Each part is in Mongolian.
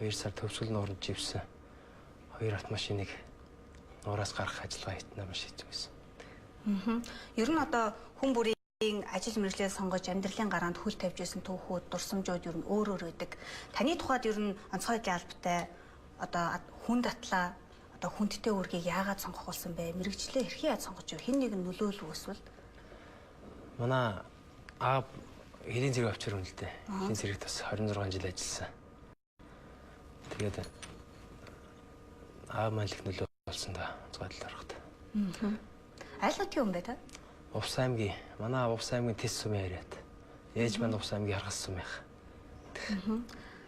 2 сар төвсгөл нууранд живсэн. 2 автомашиныг нуураас гаргах ажиллагаа хийтнэ маш хэцүү байсан. Ер нь одоо хүн бүрийн ажил мэргэжлээ сонгож амьдралын гараанд хөл тавьж байсан түүхүүд, дурсамжууд ер нь өөр өөр байдаг. Таны тухайд ер нь онцгой байдлын албатай одоо хүн датлаа одоо хүндтэй үүргийг яагаад сонгох болсон бэ? Мэргэжлээ хэрхэн яаж сонгож вэ? Хэн нэг нь нөлөөлөв эсвэл? Манай аав хэрийн зэрэг авчир хүн л дээ. Хэрийн зэрэгт бас 26 жил ажилласан. Тэгээд аав маань л их нөлөө болсон да. Онцгой байдалд ороход. Аль нутгийн хүн бэ та? Увс аймгийн, манай аав Увс аймгийн Тэс сумын харьяат. Ээж маань Увс аймгийн Харгас сумынх.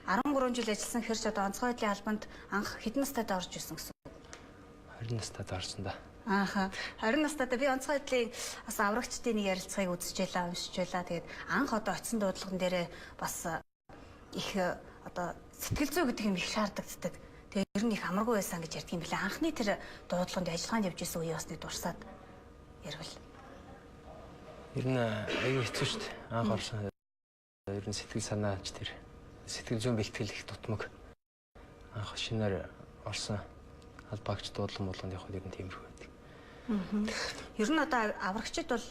13 жил ажилласан хэрч одоо онцгой байдлын албанд анх хэдэн настайд орж исэн гэсэн? 20 настайд орсон да. Ааха. 20 настайд би онцгой байдлын бас аврагчдын нэг ярилцлагыг үзэж байлаа, уншиж байлаа. Тэгээд анх одоо очисон дуудлаган дээрээ бас их одоо сэтгэл зүй гэдэг юм их шаардагддаг. Тэгээд ер нь их амаргүй байсан гэж ярьдаг юм билээ. Анхны тэр дуудлаганд ажиллагаанд явж исэн үе бас нэг дурсаад ярил. Ер нь аюу хэцүү шүү дээ. Анх орсон. Ер нь сэтгэл санаач тэр сэтгэл зүйн бэлтгэл их дутмаг. Анх шинээр орсон албаагч дуудлага муулганд явхад ер нь тиймэрхүү байдаг. Ер нь одоо аврагчид бол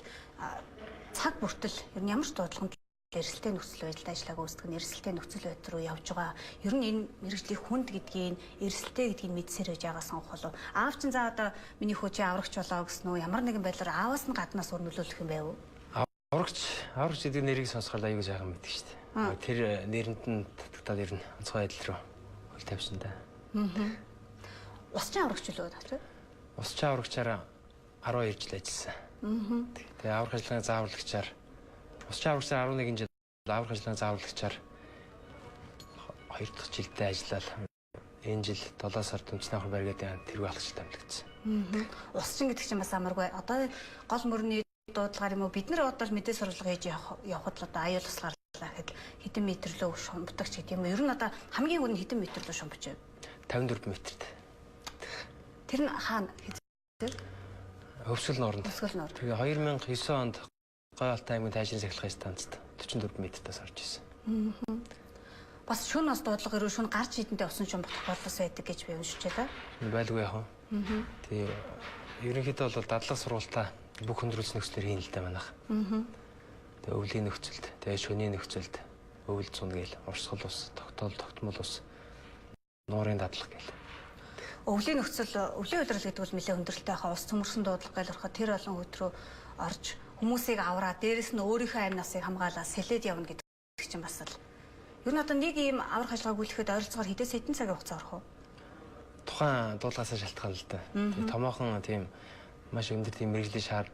цаг бүртэл ер нь ямар ч дуудлаганд эрсдэлтэй нөхцөл байдалд ажиллааг үүсгэх нь эрсдэлтэй нөхцөл байдал руу явж байгаа. Ер нь энэ мэргэжлийг хүнд гэдгийг, эрсдэлтэй гэдгийг мэдсээр байж байгаа сонгох болов. Аав чинь за одоо миний хүү чи аврагч болоо гэсэн үү? Ямар нэгэн байдлаар ааваас нь гаднаас өөр нөлөөлөх юм байв уу? Аврагч гэдэг нэрийг сонсохоор аюул сайхан мэддэг шүү дээ. Тэр нэрэнд нь татагтаад ер нь онцгой байдал руу хөл тавьсан да. Усчин аврагч үлээ таа. Усчин аврагчаараа 12 жил ажилласан. Тэгээ аврах ажиллагааны зааварлагчаар усчин аврагчаар 11 жил, аврах ажиллагааны зааварлагчаар 2 дахь жилдээ ажиллаад энэ жил 7 сард үндэсний аврах бригадын тэргүй алхагч томилогдсон. Усчин гэдэг чинь бас амаргүй. Одоо гол мөрний дуудлагаар юм уу бид нар одоо мэдээ сурвалжлага хийж явхад л одоо аюул ус гарлаа гэхэд хэдэн метр лөө шумбдаг ч гэдэг юм. Ер нь одоо хамгийн үнэ хэдэн метр лөө шумбж вэ? 54 метрт. Тэр нь хаана хэзээ? Хөвсгөл нууранд. Хөвсгөл нуур. Тэгээ 2009 онд Гой Алтай аймгийн тайшин сахилгын станцад 44 метртээс орж исэн. Бас шөнө бас дуудлага ирүү шөнө гарч идэндээ усан шумбах тохиолдол байдаг гэж би уншиж байлаа. Байлгүй яах вэ? Тэгээ ерөнхийдөө бол дадлага сургуультаа бүх хүндрүүлс нөхцлөөр хийн л дээ манайх. Тэгээ өвлийн нөхцөлд, тэгээ шөнийн нөхцөлд өвөл зун гээл, урсгал ус, тогтоол тогтмол ус, нуурын дадлага гээл. Өвлийн нөхцөл, өвлийн удирдал гэдэг бол нэлээд хүндрэлтэй хаа ус цөмөрсөн дуудлага гээл ороход тэр олон хөтрөө орж хүмүүсийг авраа, дээрэс нь өөрийнхөө амь насыг хамгаалаа сэлээд явна гэдэг чинь бас л. Ер нь одоо нэг ийм аврах ажиллагааг үлэхэд ойролцоогоор хэдээс хэдэн цагийн хугацаа орох вэ? Тухайн дуудлагаасаа шалтгаална л да. Тэгээ томоохон тийм маш өндөр тийм мэргэжлийн шаар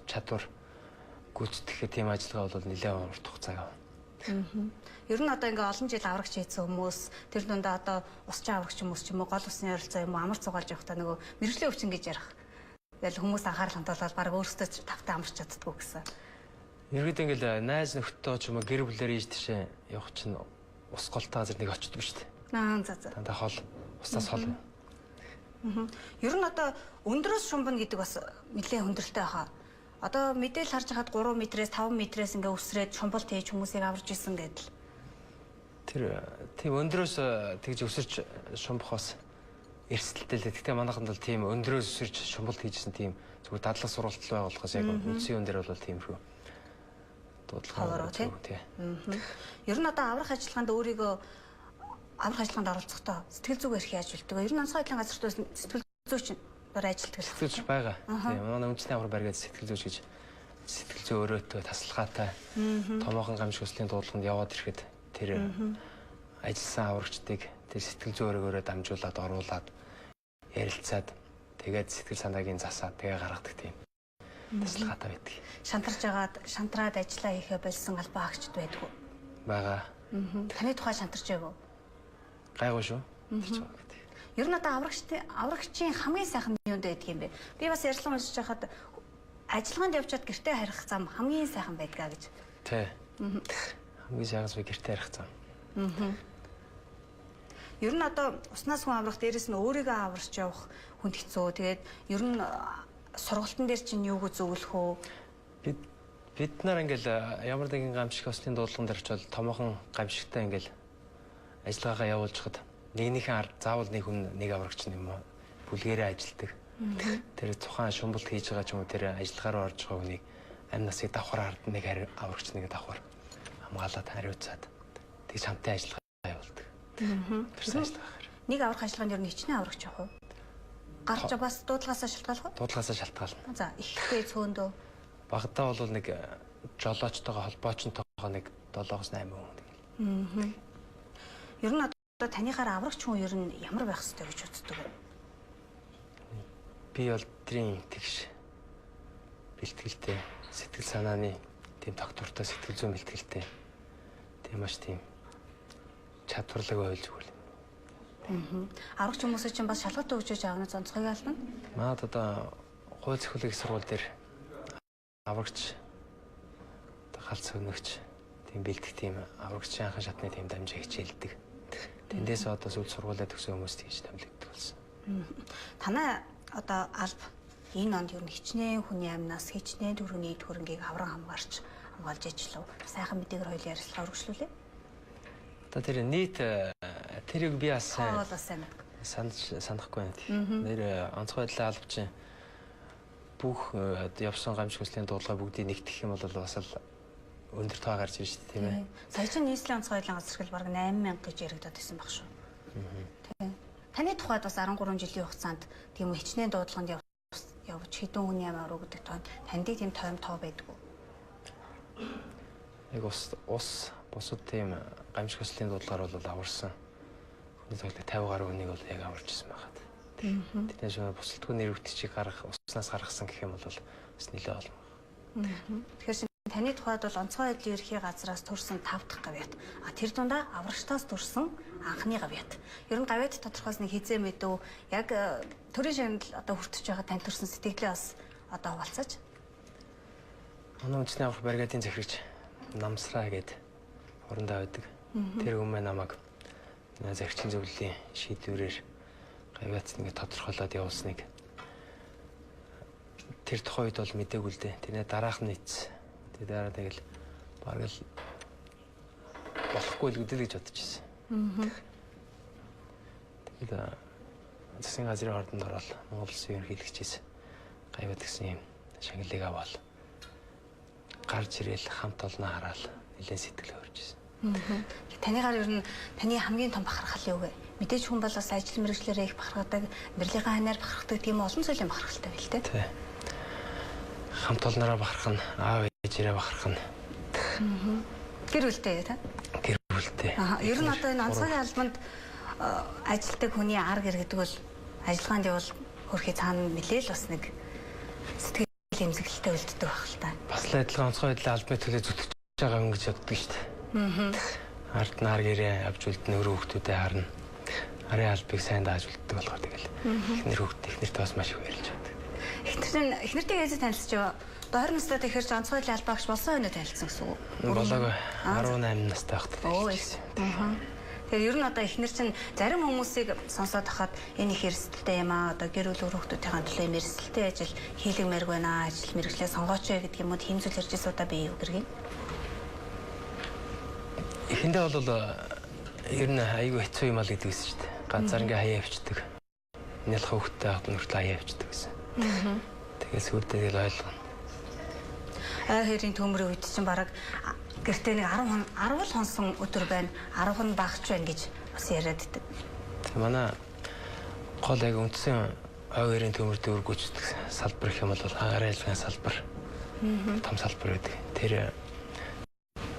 чадвар гүйцэтгэхэд тийм ажиллагаа бол нэлээд урт хугацааг авна. Ер нь одоо ингээ олон жил аврагч хийсэн хүмүүс тэр дундаа одоо усчин аврагч хүмүүс ч юм уу гол усны ойролцоо юм уу амар цугаалж явахдаа нөгөө мэргэжлийн өвчин гэж ярих. Тэгэл хүмүүс анхаарал хандуулаад баг өөрсдөө ч тавтай амарч чаддгүй гэсэн. Ерөөдөө ингээл найз нөхдөд ч юм уу гэр бүлээр ийж тийшээ явах чинь ус голтой газар нэг очдөг шүү дээ. Аа за за. Дандаа хол, усаас хол. Ер нь одоо өндрөөс шумбна гэдэг бас нэлээд хүндрэлтэй хаа. Одоо мэдээл харж хахад 3 метрээс 5 метрээс ингээ өсрээд шумбалт хийж хүмүүсийг аварж исэн гэдэл. Тэр тийм өндрөөс тэгж өсөрч шумбах бас эрсдэлтэй л. Гэхдээ манайханд бол тийм өндрөөс өсөрч шумбалт хийжсэн тийм зүгээр дадлага сургалт л байгуулахаас яг үндсэн юм дээр бол тиймэрхүү дуудлага тий. Ер нь одоо аврах ажиллагаанд өөрийгөө аврах ажиллагаанд оролцохдоо сэтгэл зүг эрх яаж үлддэг вэ? Ер нь онцгой байдлын газарт сэтгэл зүйч нар ажилладаг л. Сэтгэл зүйч байгаа. Тийм манай үндэсний аврах баригад сэтгэл зүйч гэж сэтгэл зүй өрөөтэй тасалгаатай томоохон гамшиг хүслийн дуудлаганд яваад ирэхэд тэр ажилласан аврагчдыг тэр сэтгэл зүй өрөөгөөрөө дамжуулаад оруулаад ярилцаад тэгээд сэтгэл санаагийн засаад тэгээ гаргадаг тийм тасалгаатай байдаг. Шантарж агаад шантраад ажиллаа хийхэ болсон албан хаагчд байдгүй. Байгаа. Таны тухай шантарч байв уу? Гайгүй шүү. Тэр ч гэдэг. Ер нь одоо аврагчийн хамгийн сайхан юунд байдаг юм бэ? Би бас ярилцлага уншиж байхад ажиллагаанд явчаад гэртээ харих зам хамгийн сайхан байдгаа гэж. Тий. Хамгийн сайхан зүйл гэртээ харих зам. Ер нь одоо уснаас хүн аврах дээрэс нь өөрийгөө аварч явах хүнд хэцүү. Тэгээд ер нь сургалтын дээр чинь юуг зөвлөх үү? Бид нар ингээл ямар нэгэн гамшиг ослын дуудлаган дээр очивол томоохон гамшигтай ингээл Ажиллагаагаа явуулчихад нэгнийхээ ард заавал нэг хүн нэг аврагч юм уу бүлгээрээ ажилладаг. Тэр тухайн шумбалт хийж байгаа ч юм уу тэр ажиллагаа руу орж байгаа хүнийг амь насыг давхар ард нэг аврагч нэг давхар хамгаалаад хариуцаад тэгж хамтын ажиллагаа явуулдаг. Тэр ажиллагаа. Нэг аврах ажиллагаанд ер нь хичнээн аврагч явах уу? Гарч бас дуудлагаасаа шалтгаалах уу? Дуудлагаасаа шалтгаална. За, ихтэй цөөндөө. Багадаа бол нэг жолоочтойгоо холбоочнтойгоо нэг 7-8 хүн тэгэл. Ер нь одоо таныхаар аврагч хүн ер нь ямар байх ёстой гэж үздэг вэ? Би бол тэрийн тэгш бэлтгэлтэй, сэтгэл санааны тийм тогтвортой, сэтгэл зүйн бэлтгэлтэй. Тийм маш тийм чадварлаг байвал зүгээр. Аврагч хүмүүсээ чинь бас шалгалт өгч яж авна онцгойг албана. Манад одоо хууль зохиолын их сургууль дээр аврагч галц өнөгч тийм бэлдэх тийм аврагчийн анхан шатны тийм дамжаа хичээлдэг. Тэндээс одоо сүүл сургуулиа төгсөн хүмүүс тийж томилогддог болсон. Танай одоо алба энэ онд ер нь хичнээн хүний амнаас хичнээн төгрөгийн эд хөрөнгийг авран хамгаарч хамгаалж ажиллав. Сайхан мэдээгээр хоёул ярилцлага үргэлжлүүлээ. Одоо тэр нийт тэрийг би бас сайн санахгүй байна. Нэр онцгой байдлын албачин бүх явсан гамшиг хүслийн дуудлага бүгдийг нэгтгэх юм бол бас л өндөр тоо гарч ирж шүү дээ, тийм ээ. Сая чинь нийслэлийн онцгой байдлын газар захирал бараг 8000 гэж яригдаад байсан баг шүү. Тийм. Таны тухайд бас 13 жилийн хугацаанд тийм үү хичнээн дуудлаганд явж хэдэн хүний ам аврав гэдэг тоонд танд тийм тойм тоо байдгүй. Яг ус бусад тийм гамшиг хүслийн дуудлагаар бол аварсан. Хүний тоглох 50 гаруй хүнийг бол яг аварч ирсэн байхад. Тэднээс бусдгүй нэр өвтгчийг гаргах, уснаас гаргасан гэх юм бол бас нэлээд олон. Тэгэхээр таны тухайд бол онцгой байдлын ерхий газраас төрсэн 5 дахь гавьяат. А тэр дундаа аврагчтаас төрсэн анхны гавьяат. Ер нь гавьяат тодорхойлсныг хизээ мэдв. Яг төрийн шагнал одоо хүртэж байгаа тань төрсэн сэтгэлээ бас одоо хаваалцаач. Манай үндэсний аврах бригадын захирагч Намсраа гээд орондоо байдаг. Тэр хүмүүс намайг захирчин зөвлөлийн шийдвэрээр гавьяат ингээд тодорхойлоод явуулсныг тэр тухайн үед бол мдээгүй л дээ. Тэрний дараах нь эц. Тэгээ дараа тэгэл бараг л болохгүй л гэдэг л гэж бодож ирсэн. Тэгээд засгийн газрын ордонд ороод Монгол Улсын ерөнхийлөгчээс гавьяат гэсэн юм шагналыг аваад гарч ирээл хамт олноо хараад нэлээд сэтгэл хөөрч ирсэн. Таныгаар ер нь таны хамгийн том бахархал юу вэ? Мэдээж хүн бол бас ажил мэргэжлээрээ их бахархдаг, амьдралынхаа ханаар бахархдаг тийм олон зүйлийн бахархалтай байл тээ. Тий. Хамт олноороо бахарх нь, аав ээжээрээ бахарх нь. Гэр бүлтэй та? Гэр бүлтэй. Ер нь одоо энэ онцгой албанд ажилтдаг хүний ар гэр гэдэг бол ажиллагаанд явал хөрхий цаана нэлээл бас нэг сэтгэл эмзэглэлтэй үлддэг байх л та. Бас л адилхан онцгой байдлын албаны төлөө зүтгэж байгаа хүн гэж боддог шүү дээ. Ард нар гэрээ авч үлдэн өөрөө хүүхдүүдэд харна. Арын албыг сайн дааж үлддэг болохоор тэгэл эхнэр хүүхд эхнэрт бас маш их баярлж байдаг. Эхнэртэйгээ ээзээ танилцж байгаа. Одоо 20 настай тэгэхээр ч онцгой байдлын албаагч болсон өнөө танилцсан гэсэн үг. Болоогүй 18 настай байхдаа танилцсан. Тэгэхээр ер нь одоо эхнэр чинь зарим хүмүүсийг сонсоод хахад энэ их эрсдэлтэй юм аа. Одоо гэр бүл үр хүүхдүүдийн төлөө юм эрсдэлтэй ажил хийлгэмээргүй байна. Ажил мэргэжлээ сонгооч гэдэг юм уу тийм зүйл ярьж байсан удаа би юу гэргэн? Эхэндээ бол ер нь айгүй хэцүү юм аа л гэдэг байсан шүү дээ. Ганцаар ингээ хаяа явчихдаг. Нялх хүүхдтэй хавд нь хүртэл хаяа явчихдаг гэсэн. Тэгээд сүүлдээ тэгэл ойлгоно. Ой хоёрын төмрийн үед чинь бараг гэртээ нэг 10 10 л хонсон өдөр байна. 10 нь багч байна гэж бас яриад байдаг. Манай гол яг үндсэн ой хоёрын төмөр дөөр гүйцэтгэх салбар гэх юм бол агаарын ажиллагааны салбар. Том салбар байдаг. Тэр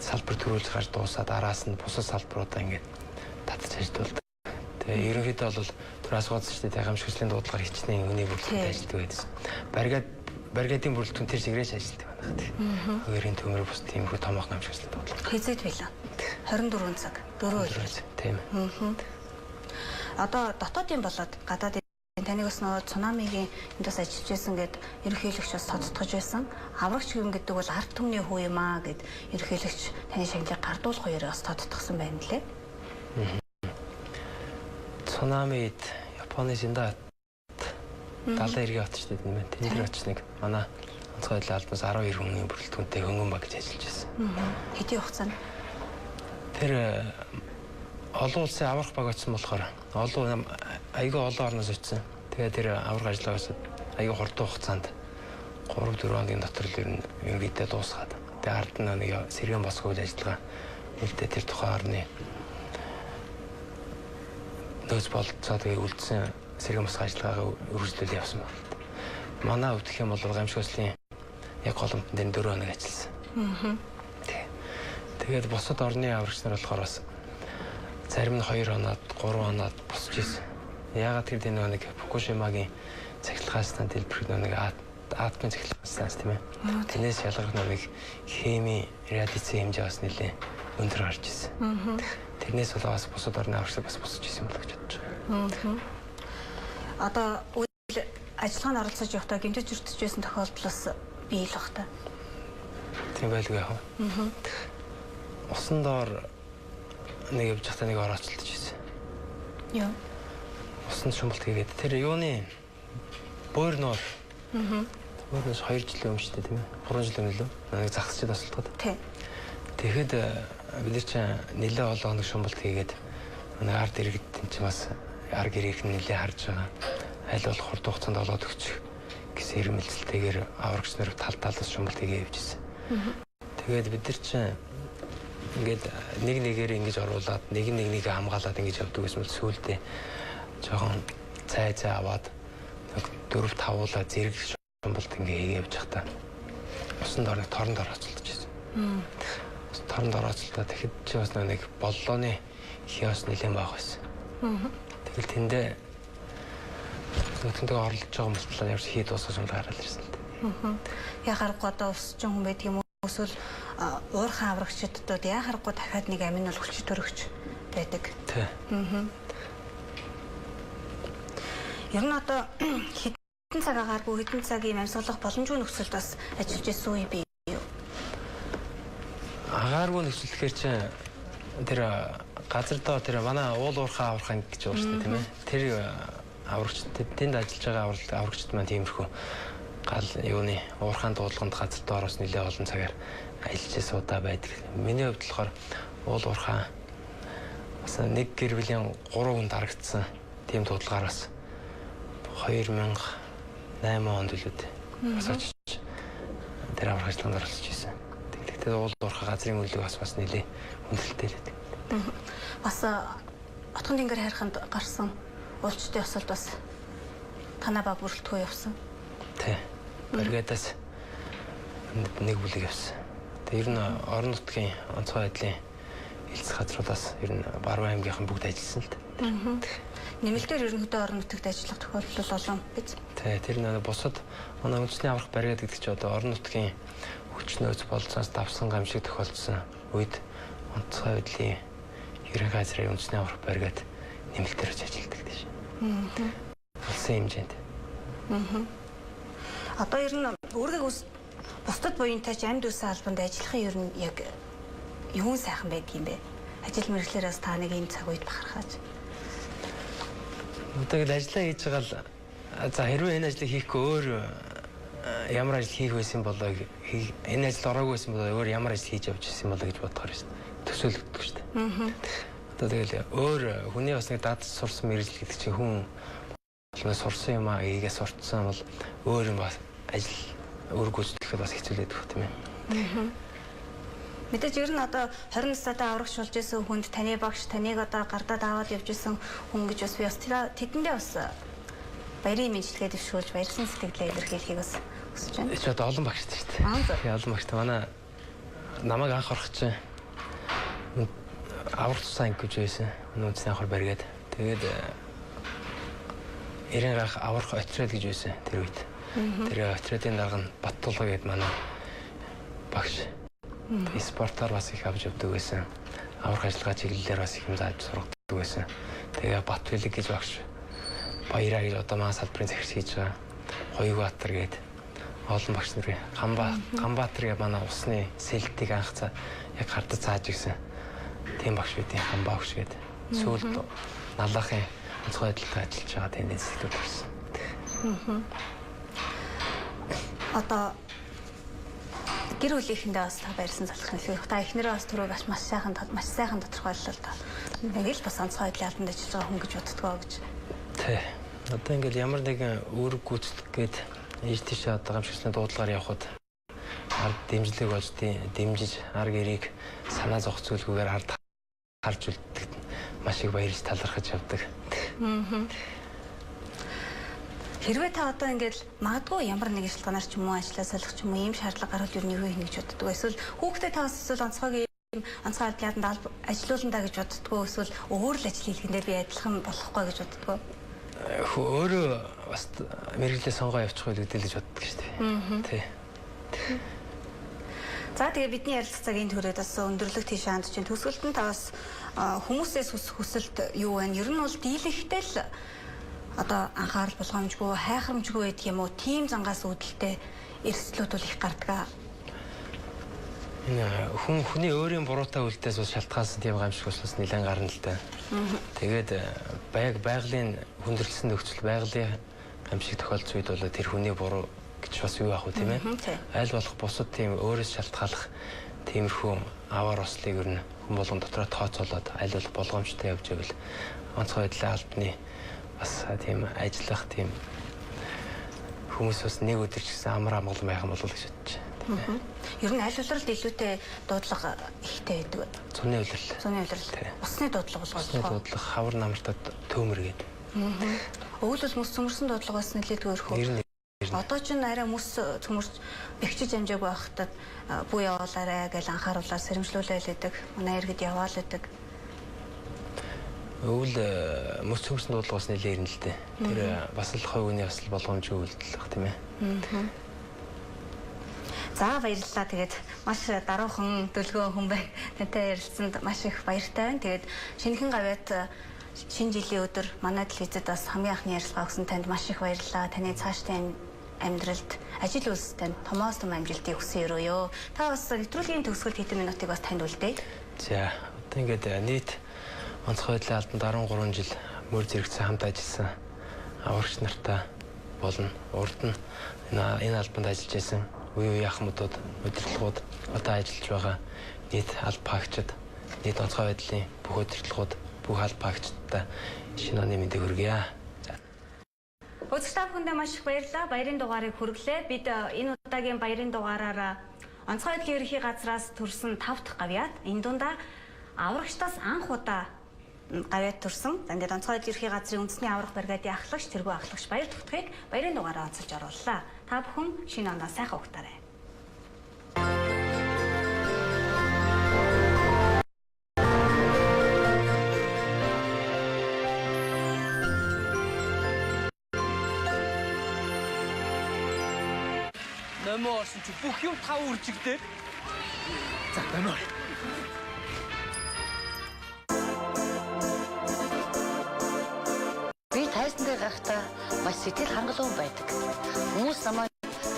салбар төрүүлж гарч дуусаад араас нь бусад салбаруудаа ингээд татж ажилладаг. Тэгээ ерөнхийдөө бол түр асуусан шүү дээ. Гамшиг хүслийн дуудлагаар хичнээн өний бүрэлдэхүүнд ажилладаг байсан. Бригадын бүрэлдэхүүн тэр чигээрээ ажилладаг байна. Хоёрын төмөр бус тиймэрхүү томоохон гамшиг хүслийн дуудлага. Хэзээд байлаа. 24 цаг 4 өдөр. Тийм. Одоо дотоодын болоод гадаадын таныг бас нөгөө цунамигийн энд бас ажиллаж байсан гэд ерөнхийлөгч бас тодтогч байсан. Аврагч гэн гэдэг бол ард түмний хүү юм аа гэд ерөнхийлөгч таны шагналыг гардуулах үеэр бас тодтогсон байна лээ. Цунамид Японы Сендай далайн эргийн хот шүү дээ нэмээ. Тэн дээр очиж нэг манай онцгой байдлын албанаас 12 хүний бүрэлдэхүүнтэй хөнгөн баг гэж ажиллаж байсан. Хэдийн хугацаанд? Тэр Олон улсын аврах баг очсон болохоор олон айгүй олон орноос очсон. Тэгээд тэр аврах ажиллагаас айгүй хурдан хугацаанд 3-4 хоногийн дотор л ер нь ерөнхийдөө дуусгаад. Тэгээд ард нь нэг сэргээн босгох үйл ажиллагаа үлдээ тэр тухайн орны нөөц болцоо тэгээд үлдсэн сэргээн босгох ажиллагаагаа үргэлжлүүл явсан байна. Манай хувьд гэх юм бол гамшиг ослын яг голомтон дээр 4 хоног ажилласан. Тэгээд бусад орны аврагч нар болохоор бас зарим нь 2 хоноод 3 хоноод босч ирсэн. Яагаад тэр нэг Фукушимагийн цахилгаан станц дэлбэрэх нэг атомын цахилгаан станц тийм ээ. Тэрнээс ялгарх нэг хими радиацийн хэмжээ бас нэлээд өндөр гарч ирсэн. Тэрнээс бол бас бусад орны аврагч бас босч ирсэн болоо гэж бодож байгаа. Одоо үйл ажиллагаанд оролцож явахдаа гэмтэж өртөж байсан тохиолдол бас бий л бах та. Тийм байлгүй яах вэ? Усан доор нэг явж байхдаа нэг орооцолдож ирсэн. Яа. Усанд шумбалт хийгээд тэр юуны буур нуур. Буур нуур 2 жилийн өмнө шүү дээ тийм ээ. 3 жилийн өмнө лөө. Нэг загсчид осолдоход. Тийм. Тэгэхэд бид нар чинь нэлээ олон хоног шумбалт хийгээд нэг ард иргэд чинь бас ар гэрийнх нь нэлээ харж байгаа. Аль болох хурд хугацаанд олоод өгчих гэсэн эрмэлзэлтэйгээр аврагч нар тал талаас шумбалт хийгээ явж ирсэн. Тэгээд бид нар чинь ингээд нэг нэгээр ингэж оруулаад нэг нэг нэг хамгаалаад ингэж явдаг гэсэн бол сүүлдээ жоохон цай цай аваад 4 5уулаа зэрэг шумбалт ингээ хийгээ явж байхдаа усан доор нэг торонд орооцолдож байсан. Торонд орооцолдоо тэгэхэд чи бас нэг боллооны хиос нэлээд бага байсан. Тэгэл тэндээ нүдэндээ оролдож байгаа мөлтлөө явж хий дуусгаж юм гараад ирсэн л дээ. Яа харахгүй одоо усчин хүн байдаг юм уу? Эсвэл уурхайн аврагчдад яа харахгүй дахиад нэг амин бол хүч төрөгч байдаг. Тий. Ер нь одоо хэдэн цаг агааргүй хэдэн цагийн амьсгалах боломжгүй нөхцөлд бас ажиллаж исэн үе бий юу? Агааргүй нөхцөл гэхээр чинь тэр газар доо тэр манай уул уурхай аврах анги гэж байгаа шүү дээ тийм ээ. Тэр аврагч тэнд ажиллаж байгаа аврагчд маань тиймэрхүү гал юуны уурхайн дуудлаганд газар доороос нэлээ олон цагаар ажиллаж суудаа байдаг. Миний хувьд болохоор уул уурхай бас нэг гэр бүлийн 3 хүн дарагдсан тийм дуудлагаар бас 2008 онд үлээд бас очиж тэр аврах ажиллагаанд оролцож ирсэн. Тэгэхдээ уул уурхай газрын үнэлэг бас нэлээ хүндрэлтэй л байдаг. Бас отхон тэнгэр хайрханд гарсан уулчдын осолд бас танаа баг бүрэлдэхүүн явсан. Тий. Бригадаас нэг бүлэг явсан. Тэгээ ер нь орон нутгийн онцгой байдлын элсэх газруудаас ер нь Баруун аймгийнхан бүгд ажилласан л дээ. Нэмэлтээр ерөнхийдөө орон нутагт ажиллах тохиолдол олон биз? Тий, тэр нэг бусад манай үндэсний аврах бригад гэдэг чинь одоо орон нутгийн хүч нөөц болцоос давсан гамшиг тохиолдсон үед онцгой байдлын ерөнхий газрын үндэсний аврах бригад нэмэлтээр очиж ажилладаг тийш. Улсын хэмжээнд. Одоо ер нь үүргийг бусдад буянтай ч амьд үсэн албанд ажиллахын ер нь яг юун сайхан байдаг юм бэ? Ажил мэргэжлээрээс та нэг ийм цаг үед бахархаач. Одоо ингээд ажиллаа хийж байгаа л за хэрвээ энэ ажлыг хийхгүй өөр ямар ажил хийх байсан болоо энэ ажил ороогүй байсан болоо өөр ямар ажил хийж явж ирсэн болоо гэж бодохоор шин төсөөлөгддөг шүү дээ. Одоо тэгэл өөр хүний бас нэг дад сурсан мэргэжил гэдэг чинь хүн болон сурсан юм аа ийгээ сурцсан бол өөр юм бас ажил өөр гүйцэтгэхэд бас хэцүү л байдаг тийм ээ. Мэдээж ер нь одоо 20 настай аврагч болж исэн хүнд таны багш таныг одоо гардаад аваад явж исэн хүн гэж бас би бас тэдэндээ бас баярын мэндчилгээ дэвшүүлж баярлсан сэтгэлээ илэрхийлэхийг бас хүсэж байна. Чи одоо олон багштай шүү дээ. Тийм олон багштай. Манай намайг анх орох чинь аврах тусаа анги гэж байсан. Үндэсний аврах бариад. Тэгээд 90 гарах аврах отряд гэж байсан тэр үед. Тэр отрядын дарга нь Баттулга гэдэг манай багш. Спортоор бас их авч явдаг байсан. Аврах ажиллагаа чиглэлээр бас их юм зааж сургадаг байсан. Тэгээ Батбэлэг гэж багш Баяраа гэж одоо манай салбарын захирч хийж байгаа. Хоёугбаатар гээд олон багш нар Ганбаатар гэж манай усны сэлтийг анх яг хардаж зааж ирсэн. Тийм багш бидийн Ганбаа багш гээд сүүлд налаахын онцгой байдалтай ажиллаж байгаа тэндээ сэтгэл төрсөн. Одоо гэр бүлийнхэндээ бас та баярлсан залхах нь. Та эхнэрээ бас түрүү бас маш сайхан тодорхойллоо л доо. Яг л бас онцгой байдлын албанд ажиллаж байгаа хүн гэж боддгоо гэж. Тий. Одоо ингээл ямар нэгэн үүрэг гүйцэтгэх гээд ийш тийшээ одоо гамшигчны дуудлагаар явхад ард дэмжлэг болж дэмжиж ар гэрийг санаа зовх зүйлгүйгээр ард харж үлддэг маш их баярлж талархаж явдаг. Хэрвээ та одоо ингээд магадгүй ямар нэгэн шалтгаанаар ч юм уу ажлаа солих ч юм уу ийм шаардлага гарвал юу нэг юу гэж боддог. Эсвэл хүүхдээ та бас эсвэл онцгойг ийм онцгой байдлын албанд ажилуулна даа гэж боддгоо, эсвэл өөр л ажил хийлгэндээ би адилхан болохгүй гэж боддгоо. Өөрөө бас мэргэжлээ сонгоо явчих байл гэдэг л гэж боддог шүү дээ. Тий. За тэгээ бидний ярилцах цагийн төрөөд бас өндөрлөг тийш хандж чинь төсөлд нь та бас хүмүүсээс хүсэлт юу вэ? Ер нь бол дийлэнхтэй л одоо анхаарал болгоомжгүй, хайхрамжгүй байдаг юм уу? Тим зангаас үүдэлтэй эрсдлүүд бол их гардаг. Энэ хүн хүний өөрийн буруутай үйлдэлээс бас шалтгаалсан тийм гамшиг бас нэлээд гарна л да. Тэгээд байгалийн хүндрэлсэн нөхцөл, байгалийн гамшиг тохиолдсон үед бол тэр хүний буруу гэж бас юу аах вэ, тийм ээ? Аль болох бусад тийм өөрөөс шалтгааллах тиймэрхүү аваар ослыг ер нь хүн болгон дотроо тооцоолоод аль болох болгоомжтой явж байвал онцгой байдлын албаны бас тийм ажиллах тийм хүмүүс бас нэг өдөр ч гэсэн амар амгалан байх юм болов уу гэж бодож байна. Ер нь аль улиралд илүүтэй дуудлага ихтэй байдаг вэ? Зуны улирал. Зуны улирал. Усны дуудлага болгох. Усны дуудлага, хавар намартад төмөр гэдэг. Өвөл бол мөс цөмөрсөн дуудлага бас нэлээдгүй өрхөө. Одоо ч арай мөс цөмөрч бэхжиж амжаагүй байхдаа бүү явуулаарэ гэж анхааруулаад сэрэмжлүүлээл байдаг. Манай иргэд яваал байдаг. Өвөл мөс цөмөрсөн дуудлага бас нэлээ ирнэ л дээ. Тэр бас л хувь хүний бас л болгоомжгүй үйлдэл баг тийм ээ. За баярлалаа. Тэгээд маш даруухан дөлгөө хүн бай. Тантай ярилцсанд маш их баяртай байна. Тэгээд шинэхэн гавьяат шинэ жилийн өдөр манай телевизэд бас хамгийн анхны ярилцлага өгсөн танд маш их баярлалаа. Таны цаашдын амьдралд ажил үйлс танд томоос том амжилтыг хүсэн өрөөё. Та бас нэвтрүүлгийн төгсгөлд хэдэн минутыг бас танд үлдээе. За одоо ингээд нийт онцгой байдлын албанд 13 жил мөр зэрэгцэн хамт ажилласан аврагч нартаа болно. Урд нь энэ албанд ажиллаж байсан үе үе ахмадууд, удирдлагууд, одоо ажиллаж байгаа нийт алба хаагчид, нийт онцгой байдлын бүх удирдлагууд, бүх алба хаагчдаа шинэ оны мэндийг хүргье. Үзэгч та бүхэндээ маш их баярлалаа. Баярын дугаарыг хүргэлээ. Бид энэ удаагийн баярын дугаараар онцгой байдлын ерөнхий газраас төрсэн 5 дахь гавьяат энэ дундаа аврагчдаас анх удаа гавьяат төрсэн. За ингээд онцгой байдлын ерөнхий газрын үндэсний аврах бригадын ахлагч тэргүү ахлагч Баяр Тогтхыг баярын дугаараа онцолж орууллаа. Та бүхэн шинэ ондоо сайхан угтаарай. Номоо орсон чи бүх юм тав үржигдээд. За номоо. Би тайзан дээр гарахдаа маш сэтгэл хангалуун байдаг. Хүмүүс намайг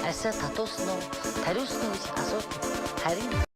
арьсаа татуулсан уу, тариулсан уу гэж асуудаг. Харин